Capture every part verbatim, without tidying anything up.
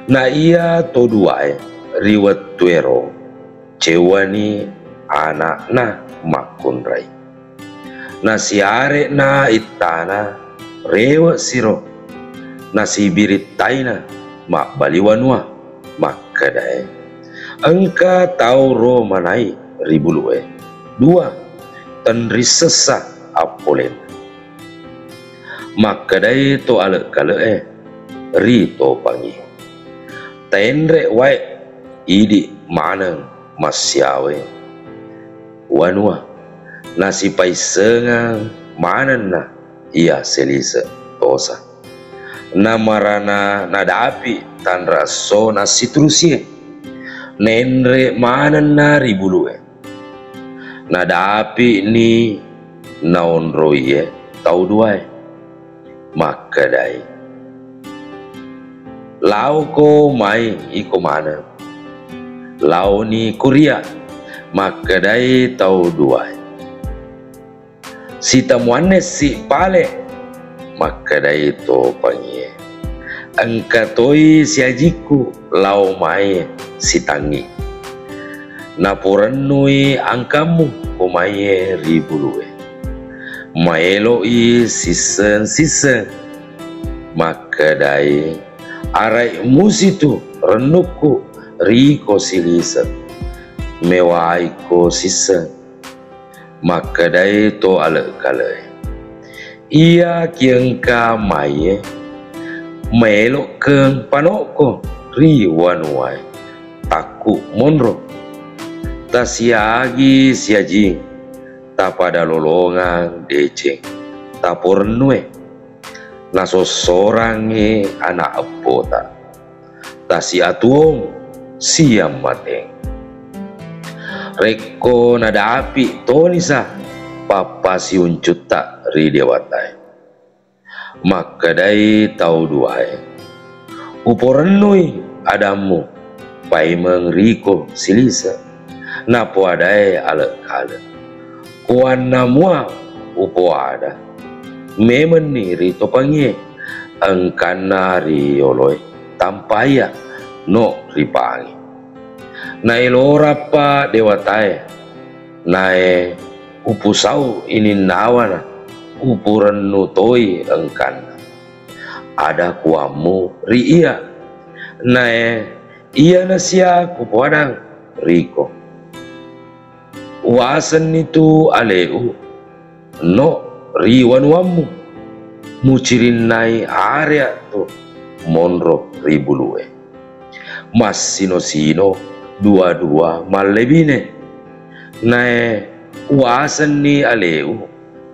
Na iya to duae ri wettuero ceuwani ana'na makkunrai. Nasiare'na ittana rewe' siro, nasibirittaina mabbali wanua, makkedae, "Engka tau ro manai ri bulu'e, dua, tenrissessa appolenna." Makkedai to ale'-kale'e ri topangngi, "Taenre' wae, idi' maneng massiawe wanua." Nasipaissengang manenna iya silise' tosa. Namarana nadapi' tanra esso nassiturusie. Naenre' manenna ri bulu'e. Nadapi'ni naonroie tau duae. Makkedai, "Laoko mai iko maneng." Laoni kuria, makkedai tau duae, "Sitamuannessi pale." Makkedai topangie, "Engka toi siajikku lao mai sitangngi." Naporennui angkammu ko maie ri bulu'e. Maelo'i sisseng-sisseng. Makkedai, "Arai musitu rennukku riko silise'. Mewaiko sisseng." Makkedai to ale'-kale'e, "Iya kiengka maie, maelokkeng pano'ko ri wanuae, takku monro. Tasiagi siajing, tapada lolongang deceng taporennue. Nasossorangngi ana' eppota. Tasiatuong siammateng. Rekko nadapi' tonisa pappasiuncutta ri dewatae." Makkedai tau duae, "Uporennui adammu paimeng riko silise'." Napoadae ale'-kale', "Kuanna mua upoada, memenni ri topangie, engkanna ri yoloe tampaiya no ripangi. Naelorappa dewatae, nae upusau ininnawana, upurennu toi engkanna. Ada kuammu ri iya, nae iyana sia kupoadang riko. Uasenni tu ale'u no ri wanuammu, mucirinnai area'tu monro ri bulu'e. Massino-sino dua-dua mallebine. Nae uasenni ale'u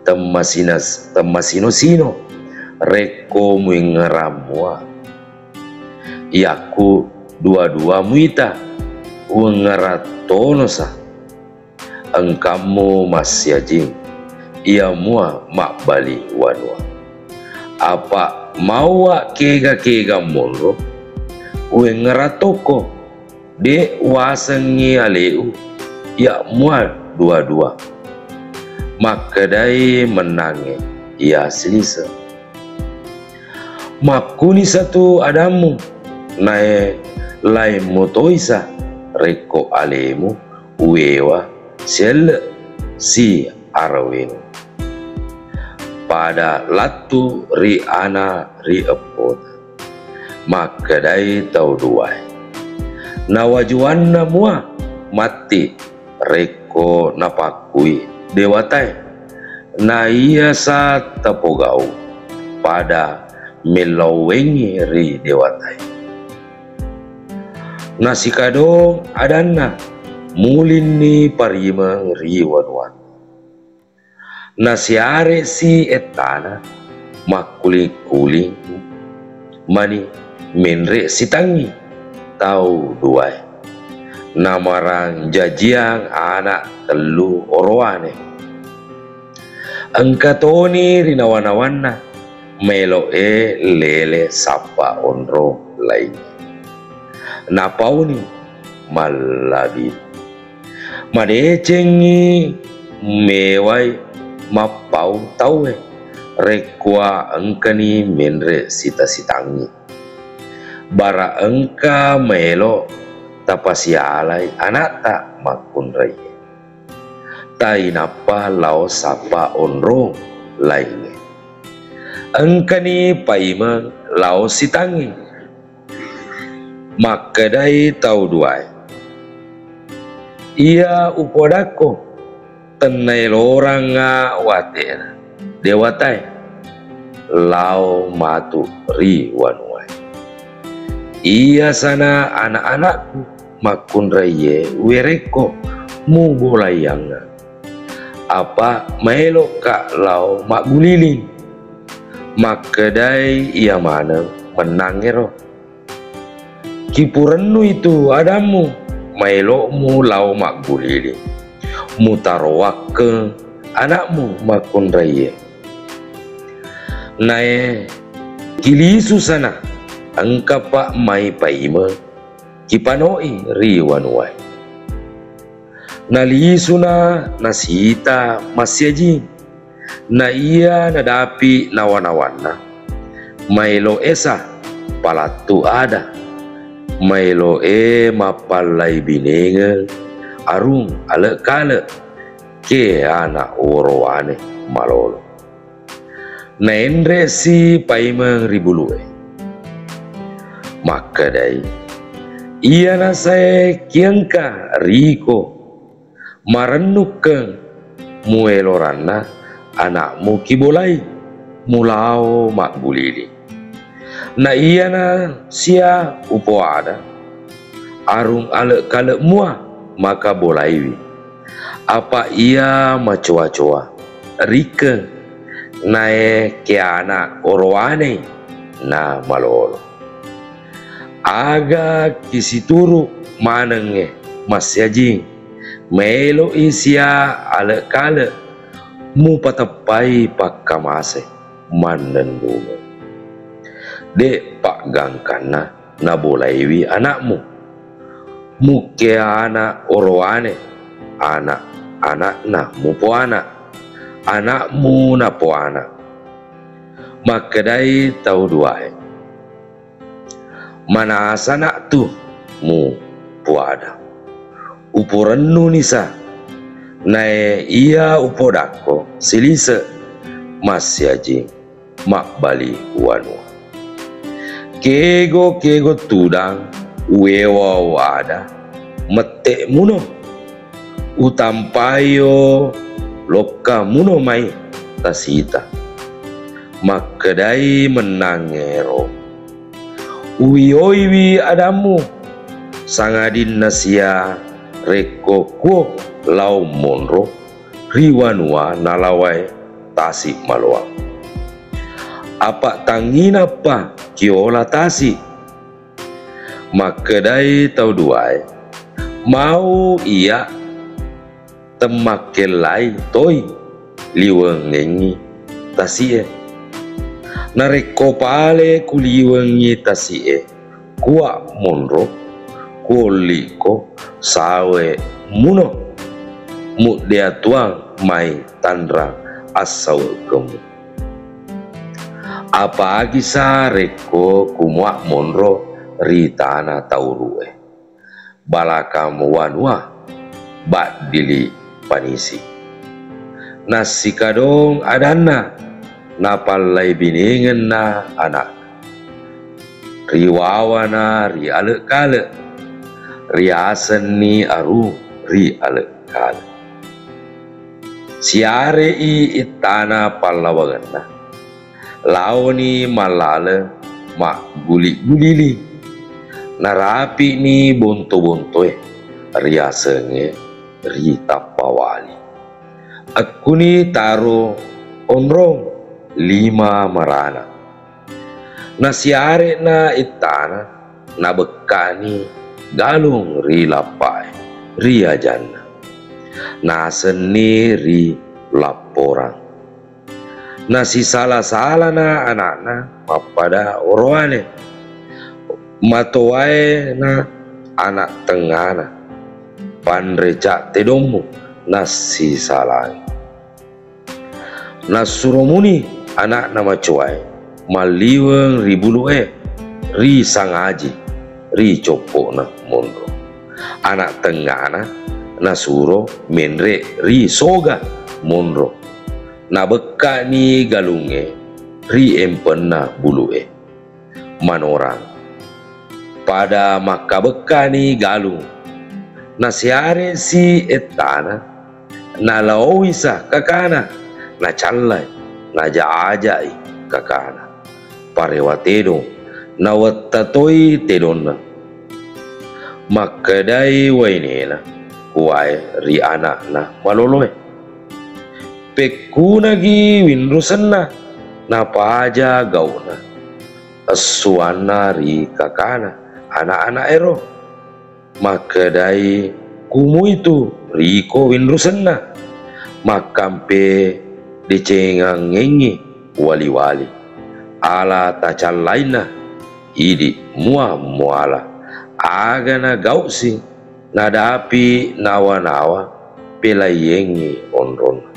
temmasina-, temmasino-sino rekko muingngerang mua. Yakku dua-dua muita, uengngerang tonosa. Engkammu massiajing, iya mua mabbali wanua. Apa mauwa kega-kega monro, uengngerang tokko, de' uasengngi ale'u, iya mua dua-dua." Makkedai mennangnge iya silise', "Makkunisa tu adammu, nae laimmo toisa rekko alemu uewa sielle' si araweng pada lattu ri ana' ri eppota." Makkedai tau duae, "Nawajuanna mua matti rekko napakkui dewatae, na iyasa tapogau pada mellauwengngi ri dewatae." Nasikadong adanna, mulinni parimeng ri wanuanna. Nasiare'si ettana, makkuling-kuling mani menre' sitangngi tau duae. Namarang jajiang ana' tellu orowane. Engka toni ri nawa-nawanna, maelo'e lele sappa onrong laingnge. Napauni mallabini. Madecengngi mewai mappau tauwe, rekkua engkani menre' sita-sitangngi. Bara engka maelo tapasialai ana'ta makkunraie. Tainappa lao sappa onrong laingnge. Engkani paimeng lao sitangngi. Makkedai tau duae, "Iya upodakko, tennaeloranga watena dewatae lao matu ri wanuae. Iyasana ana'-ana'ku makkunraie uwerekko mubolaiangnga. Apa maelo'ka lao magguliling." Makkedai iya maneng mennangngero, "Kipurennui tu adammu, maelo'mu lao magguliling, mutaroakkeng ana'mu makkunraie. Nae kilisu sana, engkapa mai paimeng, kipanoi ri wanuae." Nalisuna nasita massiajing. Na iya nadapi nawa-nawanna, maelo'e sa palattu ada, maelo'e mappallai binengeng arung ale'-kale', ke ana' worowane malolo. Naenre'si paimeng ri bulu'e. Makkedai, "Iyanasae kiengka riko, marennukkeng mueloranna ana'mu kibolai, mulao magguliling. Na iyana sia upoada, arung ale'-kale' mua maka bolaiwi. Apa iya macoa-coa, rikkeng, nae ke ana' orowanei na malolo. Aga kisituru' manengnge massiajing, maelo'i sia ale'-kale' mupateppai pakkamase mannennungeng. De' paggangkanna nabolaiwi ana'mu. Mukkea ana' orowane, ana'-ana'na mupoana, ana'mu napoana." Makkedai tau duae, "Manasana' tu mupoada, uporennuni sa, nae iya upodakko silise' massiajing mabbali wanua. Kego-kego tudang uwewao ada, mette' muno. Utampaio lokka muno mai tasita." Makkedai mennangngero, "Uwioiwi adammu, sangadinna sia rekko kuo lao monro ri wanua nalawae tasi' maloang. Apa' tangnginappa kiola tasi'?" Makkedai tau duae, "Mau iya temmakkellai toi liwengngengngi tasi'e. Narekko pale kuliwengngi tasi'e, kua monro, kuolliko sawe muno, muddeatuang mai tanrang assauekkemmu. Apagi sa rekko kumua monro ri tana tauru'e, balakang wanua baddili panisi. Nassikadong adanna napallai binengenna ana'na. Riwawana ri ale'-kale', riasenni arung ri ale'-kale'. Siare'i ittana pallawangenna, laoni mallale magguli-guliling. Narapi'ni bonto-bontoe riasengnge ri Tappawali. Ekkuni taro onrong lima marana. Nasiare'na ittana, nabekkani galung ri lappae ri ajanna. Nasenni ri lapporang. Nasisala-salana ana'na mappada orowane. Matowaena ana' tengngana, panre ca' tedommu nassisalangi. Nassuro muni ana'na macowae malliweng ri bulu'e, ri Sangaji, ri coppo'na monro. Ana' tengngana nasuro menre' ri Soga monro. Nabekka'ni galungnge ri empenna bulu'e. Manorang. Pada makkabekkani galung. Nasiaresi ettana, nalaowisa kakana, nacallai, naja-ajai kakana. Parewa tedong, nawetta toi tedonna. Makkedai wainena, kuwae ri ana'na maloloe. Pekkunagi winrusenna, napaja gau'na. Essuanna ri kakana ana'-ana'ero. Makkedai, kumuitu riko winrusenna. Makkampe decengangngengngi wali-wali. Ala tacallainna, idi mua muala. Agana gau'si, nadapi nawa-nawa, pelaiengngi onronna.